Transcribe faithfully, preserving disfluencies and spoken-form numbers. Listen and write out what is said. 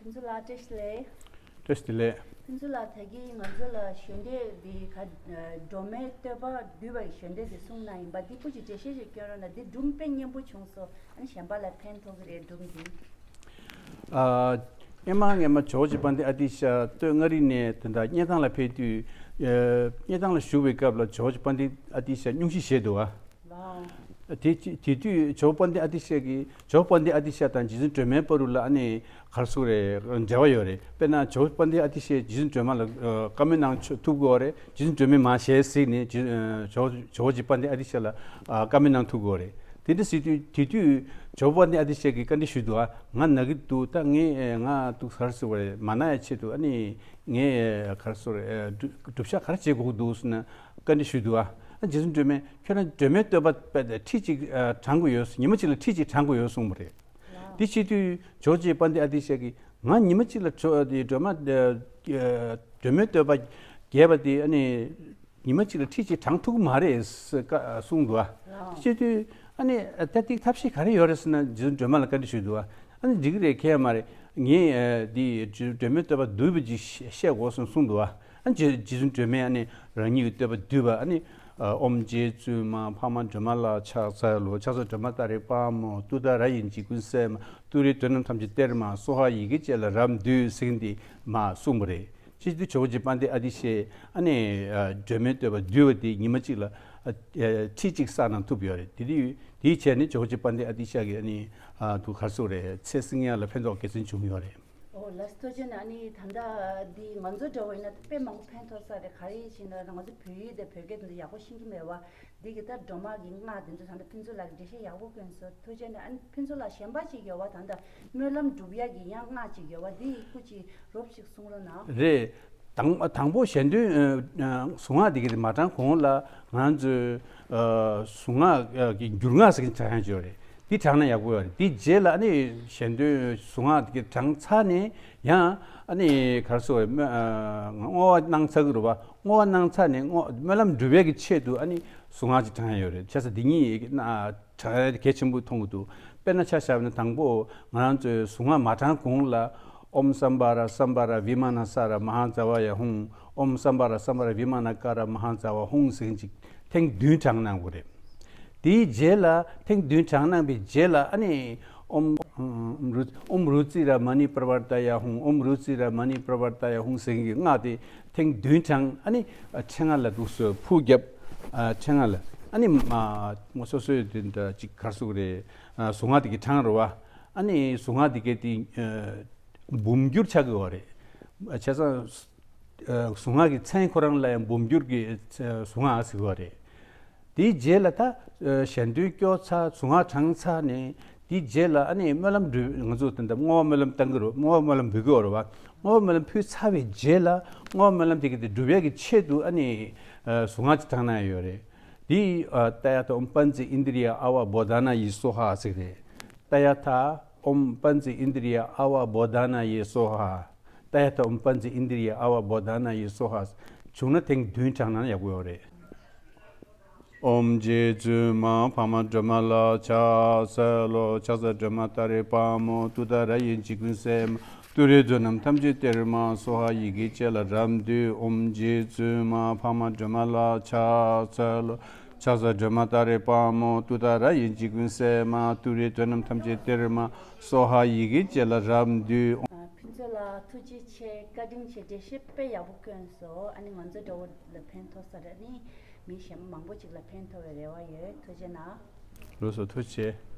ཕུན་ཚོགས་ལགས་བཀྲ་ཤིས་བདེ་ལེགས། བཀྲ་ཤིས་བདེ་ལེགས། ཕུན་ཚོགས་ལགས་ད་གིན་ང་ཚོ་ལ་ཞལ་འདེབས་འདི་ག་སྒྲོལ་མའི་བསྟོད་པ་བསྡུས་པ་ཡི་ཞལ་འདེབས་འདི་གསུངས་གནང་ཡིན་པ་འདི་སྐུ་མཁྱེན་འགྲེལ་བཤད་ཅིག་སྐྱོན་རོགས་གནང་། འདི་སྒྲུང་དཔེ་སྙན་པོ་བྱུང་སོང་། ཨ་ནི་གཞན་པ་ལ་ཕན་ཐོགས་ཀྱི་རེད་སྒྲུང་འདི། ཨ། སྔས་མ་སྔས་མ་ཇོ་བོ་རྗེ་དཔལ་ལྡན་ཨ་ཏི་ཤ་སྟོད་མངའ་རིས་ནས་དེ་འདྲ་སྙེ་ཐང་ལ་ཕེབས་དུས། ཨ། སྙེ་ཐང་ལ་བཞུགས་པའི་སྐབས་ལ་ཇོ་བོ་རྗེ་དཔལ་ལྡན་ཨ་ཏི་ཤ་སྙུང་གཞི་བཞེས་འདུག་ཨ། ཝའོ། དེ་དེ་དུས་ཇོ་བོ་དཔལ་ལྡན་ཨ་ཏི་ཤ་གིས་ཇོ་བོ་དཔལ་ལྡན་ཨ་ཏི་ཤ་དང་རྗེ་བཙུན་སྒྲོལ་མའི་བར་དུ་ལ་ཨ་ནི་ག་རེ་ཟེར་དགོས་རེད། འབྲེལ་བ་ཡོད་རེད། དཔེར་ན་ཇོ་བོ་དཔལ་ལྡན་ཨ་ཏི་ཤས་རྗེ་བཙུན་སྒྲོལ་མ་ལ་ཨ་བཀའ་མོལ་གནང་ཆོག་ཐུབ་དགོས་རེད། རྗེ་བཙུན་སྒྲོལ་མས་མར་ཞལ་གཟིགས་ནས་རྗེ་ཨ་ཇོ་ཇོ་བོ་རྗེ་དཔལ་ལྡན་ཨ་ཏི་ཤ་ལ་ཨ་བཀའ་མོལ་གནང་ཐུབ་དགོས་རེད། དེ་འདྲ་ཟེར་དུས་དེ་དུས་ཇོ་བོ་དཔལ་ལྡན་ཨ་ཏི་ཤ་གིས་བཀའ་འདྲི་ཞུས་འདུག་ཨ། ང་ན་གི་འདུག་ད་ངས་ཨ་ང་འདུག་ག་རེ་ཟེར་དགོས་རེད། མ་ན་ཡ་ཆེད་དུ་ཨ་ནི་ངས་ཨ་ག་རེ་ཟེར་དགོས་རེད། ཨ་སྒྲུབ་སྒྲུབ་བྱ་ག་རེ་བྱེད་དགོས་ཀྱི་འདུག་ཟེར་ནས་བཀའ་འདྲི་ཞུས་འདུག་ཨ། ཨ་རྗེ་བཙུན་སྒྲོལ་མས་ཁྱོད་རང་སྒྲོལ་མའི་བསྟོད་པ་དཔེ་ཁྲིད་ཅིག་ཨ་བགྲང་དགོས་ཡོད། ཉི་མ་གཅིག་ལ་ཁྲིད་ཅིག་བགྲང་དགོས་ཡོད་གསུངས་པ་རེད། དེ་བྱེད་དུས་ཇོ་བོ་རྗེ་དཔལ་ལྡན་ཨ་ཏི་ཤ་གིས་ང་ཉི་མ་གཅིག་ལ་ཇོ་དེ་སྒྲོལ་མ་ཨ་སྒྲོལ་མའི་བསྟོད་པ་རྒྱས་པ་དེ་ཨ་ནི་ཉི་མ་གཅིག་ལ་ཁྲིད་ཅིག་བགྲང་ཐུབ་ཀྱི་མ་རེད་ཟེར་བཀའ་གསུངས་འདུག་ཨ། དེ་བྱེད་དུས་ཨ་ནི་ད་ཏིག་ཐབས་ཤེས་ག་རེ་ཡོད་རེད་ཟེར་ན་རྗེ་བཙུན་སྒྲོལ་མ་ལ་བཀའ་འདྲི་ཞུས་འདུག་ཨ། ཨ་ནི་འགྲིག་གི་རེད། ཁྱད་མ་རེད། ངས་ཨ་དེ་སྒྲོལ་མའི་བསྟོད་པ་བསྡུས་པ་ཅིག་བཤད་དགོས་གསུངས་གསུངས་འདུག་ཨ། ཨ་རྗེ་རྗེ་བཙུན་སྒྲོལ་མས་ཨ་ནི་རང་ཉིད་ཀྱི་བསྟོད་པ་བསྡུས་པ་ཨ་ནི། ཨ་ཨོཾ་རྗེ་བཙུན་མ་འཕགས་མ་སྒྲོལ་མ་ལ་ཕྱག་འཚལ་ལོ། ཕྱག་འཚལ་སྒྲོལ་མ་ཏཱ་རེ་དཔའ་མོ། ཏུཏྟཱ་ར་ཡི་འཇིགས་ཀུན་སེལ་མ། ཏུ་རེའི་དོན་རྣམས་ཐམས་ཅད་སྟེར་མ། སྭཱ་ཧཱ་ཡི་གེ་བཅས་ལ་རབ་འདུད་ཟེར་མཁན་འདི་མར་གསུངས་པ་རེད། ཕྱིས་སུ་ཇོ་བོ་རྗེ་དཔལ་ལྡན་ཨ་ཏི་ཤས་ཨ་ནི་ཨ་སྒྲོལ་མའི་བསྟོད་པ་བསྡུས་པ་དེ་ཉི་མ་གཅིག་ལ་ཨ་ཨ་ཁྲིད་གཅིག་བསགས་གནང་ཐུབ་ཡོད་རེད། དེ་དུས་དེའི་རྗེས་ནས་ཇོ་བོ་རྗེ་དཔལ་ལྡན་ཨ་ཏི་ཤ་གིས་ཨ་ནི་ཨ་དུ་ག་རེ་ཟེར་དགོས་རེད། ཚེ་སྲིང་ཡ་ལ་ཕན་ཐོགས་དགེ་མཚན་བྱུང་ཡོད་རེད། ཨོ་ལགས་སོ། ཐུགས་རྗེ་གནང་། ཨ་ནི་ད་ལྟ་འདི་ང་ཚོ་འདྲ་བོ་ཡིན་ན་དཔེ་མང་པོ་ཕན་ཐོགས་ས་རེད། ག་རེ་ཡིན་ཞེ་ན་ང་ཚོ་བོད་ཡིག་དང་བོད་སྐད་དེ་ཚོ་ཡག་པོ་ཤེས་ཀྱི་མེད་པ། འདི་གི་ད་སྒྲོལ་མ་གི་སྔགས་དེ་ཚོ་ད་ལྟ་ཕུན་ཚོགས་ལགས་ཀྱིས་འགྲེལ་བཤད་ཡག་པོ་བསྐྱོན་སོང་། ཐུགས་རྗེ་གནང་། ཨ་ནི་ཕུན་ཚོགས་ལགས་གཞན་པ་ཅིག་ཡོད་པ། ད་ལྟ་སྨོན་ལམ་སྒྲུབ་ཡག་གི་ཡང་སྔགས་ཅིག་ཡོད་པ། འདི་སྐུ་མཁྱེན་རོབ་ཅིག་གསུང་རོགས་གནང་། རེད། དང་དང་པོ་གཞན་དོན་ཨ་ཨ་གཟུངས་སྔགས་འདི་གི་མ་བགྲང་གོང་ལ་ང་ཚོས་ཨ་གཟུངས་སྔགས་ཨ་གི་འགྱུར་སྔགས་ཟེར་མཁན་བགྲང་ཡག་ཅིག་ཡོད་རེད། འདི་བགྲངས་ན་ཡག་པོ་ཡོད་རེད། འདི་རྗེས་ལ་ཨ་ནི་གཞན་དོན་གཟུངས་སྔགས་འདི་གི་བགྲངས་ཚར་ནས་ཡང་ཨ་ནི་ག་རེ་ཟེར་དགོས་རེད། སྨོན་ཨ་བསྔོ་བ་གནང་ཚར་གི་རེད་པ། བསྔོ་བ་གནང་ཚར་ནས་བསྔོ་སྨོན་ལམ་འགྲུབ་ཡག་གི་ཆེད་དུ་ཨ་ནི་གཟུངས་སྔགས་ཅིག་བགྲང་ཡག་ཡོད་རེད། བྱས་ཙང་འདི་གཉིས་ན་བགྲང་ཡག་གལ་ཆེན་པོ་མཐོང་གི་འདུག་དཔེར་ན་ཆ་བཞག་ན་དང་པོ་ང་རང་ཚོས་གཟུངས་སྔགས་མ་བགྲང་གོང་ལ་ཨོཾ་སམྦྷ་ར་སམྦྷ་ར་བི་མ་ན་ས་ར་མ་ཧཱ་ཛ་བ་ཡ་ཧཱུྃ། ཨོཾ་སམྦྷ་ར་སམྦྷ་ར་བི་མ་ན་ཀ་ར་མ་ཧཱ་ཛ་བ་ཧཱུྃ་ཟེར་མཁན་ཅིག་ཐེངས་བདུན་བགྲང་གནང་དགོས་རེད། དེའི་རྗེས་ལ་ཐེངས་བདུན་བགྲང་གནང་བའི་རྗེས་ལ་ཨ་ནི་ཨོཾ་ཨོཾ་རུ་ཨོཾ་རུ་ཙི་ར་མ་ཎི་པྲ་བར་ཏ་ཡ་ཧཱུྃ། ཨོཾ་རུ་ཙི་ར་མ་ཎི་པྲ་བར་ཏ་ཡ་ཧཱུྃ་ཟེར་མཁན་གྱི་སྔགས་དེ་ཐེངས་བདུན་བགྲང་། ཨ་ནི་ཨ་ཕྲེང་བ་ལ་འདུག་སེ་ཕུར་བརྒྱབ། ཨ་ཕྲེང་བ་ལ་ཨ་ནི་མ་མོ་སོ་སོའི་དེ་འདྲ་ཅིག་ག་རེ་ཟེར་དགོས་རེད། ཨ་གཟུངས་སྔགས་དེ་གི་བགྲང་རེད་པ། ཨ་ནི་གཟུངས་སྔགས་དེ་གའི་དེ་ཨ་འབུམ་འགྱུར་ཆགས་ཀྱི་ཡོད་རེད། བྱས་ཙང་ཨ་གཟུངས་སྔགས་ཀྱི་མཚན་ཁོ་རང་ལ་ཡང་འབུམ་འགྱུར་གྱི་ཨ་གཟུངས་སྔགས་ཟེར་གྱི་ཡོད་རེད། དེའི་རྗེས་ལ་ད་ཨ་གཞན་དོན་སྐྱོར་ཚར། གཟུངས་སྔགས་བགྲངས་ཚར་ནས་དེའི་རྗེས་ལ་ཨ་ནི་སྨོན་ལམ་འགྲུབ། ང་ཚོ་དེ་འདྲ་བསྔོ་བ་སྨོན་ལམ་བཏང་གི་རེད། བསྔོ་བ་སྨོན་ལམ་འབུལ་གྱི་ཡོད་རེད་པ། བསྔོ་བ་སྨོན་ལམ་ཕུལ་ཚར་བའི་རྗེས་ལ་བསྔོ་བ་སྨོན་ལམ་དེ་གའི་དེ་འགྲུབ་ཡག་གི་ཆེད་དུ་ཨ་ནི་ཨ་གཟུངས་སྔགས་ཅིག་བགྲང་གནང་ཡག་ཡོད་རེད། དེ་ཨ་ཏདྱ་ཐཱ་ཨོཾ་པཉྩི་ཨིནྡྲི་ཡ་ཨ་ཝ་བོ་དྷ་ན་ཡེ་སྭཱ་ཧཱ་ཟེར་གྱི་རེད། ཏདྱ་ཐཱ་ཨོཾ་པཉྩི་ཨིནྡྲི་ཡ་ཨ་ཝ་བོ་དྷ་ན་ཡེ་སྭཱ་ཧཱ། ཏདྱ་ཐཱ་ཨོཾ་པཉྩི་ཨིནྡྲི་ཡ་ཨ་ཝ་བོ་དྷ་ན་ཡེ་སྭཱ་ཧཱ། བྱུང་ན་ཐེངས་བདུན་བགྲང་ན་ཡག་པོ་ཡོད་རེད། ཨོཾ་རྗེ་བཙུན་མ་འཕགས་མ་སྒྲོལ་མ་ལ་ཕྱག་འཚལ་ལོ། ཕྱག་འཚལ་སྒྲོལ་མ་ཏཱ་རེ་དཔའ་མོ། ཏུཏྟཱ་ར་ཡི་འཇིགས་ཀུན་སེལ་མ། ཏུ་རེའི་དོན་རྣམས་ཐམས་ཅད་སྟེར་མ། སྭཱ་ཧཱ་ཡི་གེ་བཅས་ལ་རབ་འདུད། ཨོཾ་རྗེ་བཙུན་མ་འཕགས་མ་སྒྲོལ་མ་ལ་ཕྱག་འཚལ་ལོ། ཕྱག་འཚལ་སྒྲོལ་མ་ཏཱ་རེ་དཔའ་མོ། ཏུཏྟཱ་ར་ཡི་འཇིགས་ཀུན་སེལ་མ། ཏུ་རེའི་དོན་རྣམས་ཐམས་ཅད་སྟེར་མ། སྭཱ་ཧཱ་ཡི་གེ་བཅས་ལ་རབ་འདུད། ཨ། ཕུན་ཚོགས་ལགས་ཐུགས་རྗེ་ཆེ། བཀའ་དྲིན་ཆེ། འགྲེལ་བཤད་དཔེ་ཡག་པོ་བསྐྱོན་སོང་། ཨ་ནི་ང་ཚོ་འདྲ་བོ་ལ་ཕན་ཐོགས་ས་རེད། ཨ་ནི་མི་གཞན་མང་པོ་ཅིག་ལ་ཕན་ཐོགས་པའི་རེ་བ་ཡོད། ཐུགས་རྗེ་གནང་། ལགས་སོ། ཐུགས་རྗེ་ཆེ།